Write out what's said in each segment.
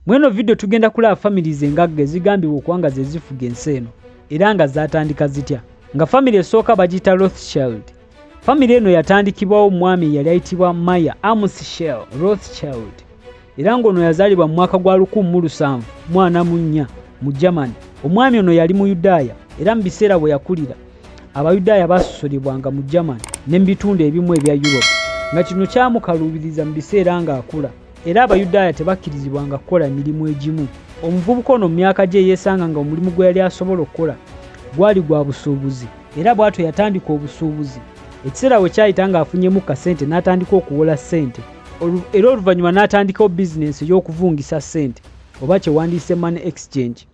Mu eno vidiyo tugenda kulaba families engagga ezigambibwa okuba nga ze zifuga ensi eno era nga zaatandika zitya. Nga famire esooka bagiyita Rothschild. Famire eno yatandikibwawo omwami eyali ayitibwa Mayer Amschel Rothschild era ng'ono yazaalibwa mu mwaka gwa 1744 mu Germany. Omwami ono yali Muyudaaya era mu biseera bwe yakulira Abayudaaya baasosolebwanga mu Germany ne mu bitundu ebimu ebya Europe nga kino kyamukaluubiriza mu biseera ng'akula era Abayudaaya tebakkirizibwanga kukola mirimu egimu. Omuvubuka ono mu myaka gye yeesanga nga omulimu gwe yali asobola okukola gwali gwa busuubuzi era bw'atyo yatandika obusuubuzi. Ekiseera bwe kyayita ng'afunyemu kasente n'atandika okuwola ssente era oluvannyuma n'atandikawo bizinensi ey'okuvungisa ssente oba kye wandiyise money exchange.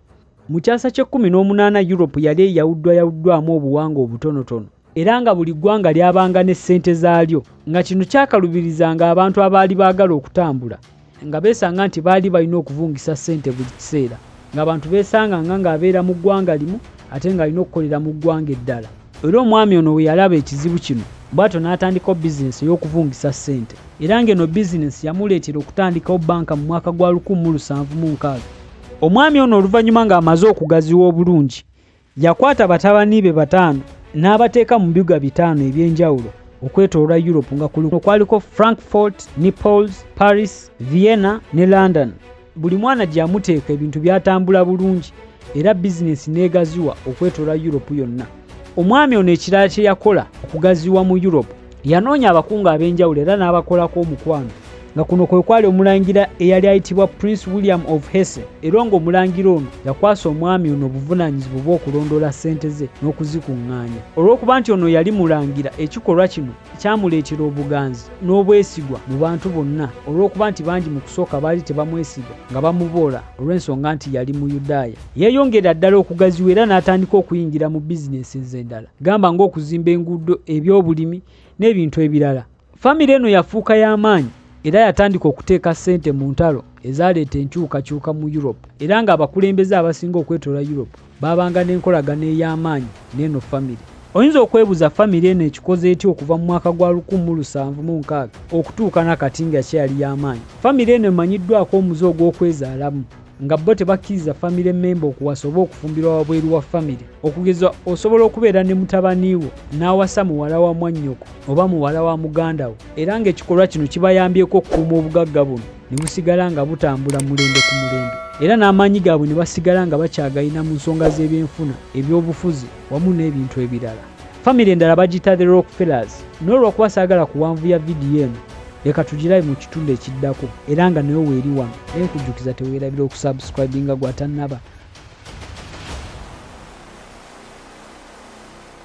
Mu kyasa ky'ekkuminoomunaana Europe yali eyawuddwayawuddwamu obuwanga obutonotono era nga buli ggwanga lyabanga ne ssente zaalyo nga kino kyakalubirizanga abantu abaali baagala okutambula nga beesanga nti baali balina okuvungisa ssente buli kiseera ng'abantu beesanganga ng'abeera mu ggwanga limu ate ng'alina okukolera mu ggwanga eddala. Era omwami ono we yalaba ekizibu kino bw'atyo n'atandikawo bizinensi ey'okuvungisa ssente era ng'eno bizinensi yamuleetera okutandikawo bbanka mu mwaka gwa 1760. Omwami ono oluvannyuma ng'amaze okugaziwa obulungi yakwata batabani be bataano n'abateeka mu bibuga bitaano eby'enjawulo okwetooloola Europe nga kuno kwaliko Frankfurt, Naples, Paris, Vienna ne London. Buli mwana gye yamuteeka ebintu byatambula bulungi era bizinensi n'egaziwa okwetoola Europe yonna. Omwami ono ekirala kye yakola okugaziwa mu Europe, yanoonya abakungu ab'enjawulo era n'abakolako omukwano nga kuno kwe kwali omulangira eyali ayitibwa Prince William of Hesse era ng'omulangira ono yakwasa omwami ono obuvunaanyizibwa obw'okulondoola ssente ze n'okuzikuŋŋaanya. Olw'okuba nti ono yali mulangira, ekikolwa kino kyamuleetera obuganzi n'obwesigwa mu bantu bonna olw'okuba nti bangi mu kusooka baali tebamwesiga nga bamuboola olw'ensonga nti yali Muyudaaya. Yeeyongerera ddala okugaziwa era n'atandika okuyingira mu bizinensi endala gamba ng'okuzimba enguudo, ebyobulimi n'ebintu ebirala. Famire eno yafuuka ya maanyi era yatandika okuteeka ssente mu ntalo ezaaleeta enkyukakyuka mu Europe era ng'abakulembeze abasinga okwetoola Europe baabanga n'enkolagana ey'amaanyi n'eno famire. Oyinza okwebuuza famire eno ekikoze etya okuva mu mwaka gwa 1760 okutuuka na kati nga ekyali ya maanyi. Famire eno emanyiddwako omuze ogw'okwezaalamu nga bo tebakkiriza famire mmemba okuwasa oba okufumbirwa wabweru wa famire. Okugeza osobola okubeera ne mutabani wo n'awasa muwala wa mwannyoko oba muwala wa muganda wo era ng'ekikolwa kino kibayambyeko okukuuma obugagga buno ne busigala nga butambula mulembe ku mulembe era n'amaanyi gaabwe ne basigala nga bakyagayina mu nsonga z'ebyenfuna, ebyobufuzi wamu n'ebintu ebirala. Famire endala bagiyita The Rockefellers naye olw'okuba saagala kuwanvuya vidiyo eno leka tugirabe mu kitundu ekiddako era nga nayo weeri wano naye nkujjukiza teweerabira okusubscribinga gw'atannaba.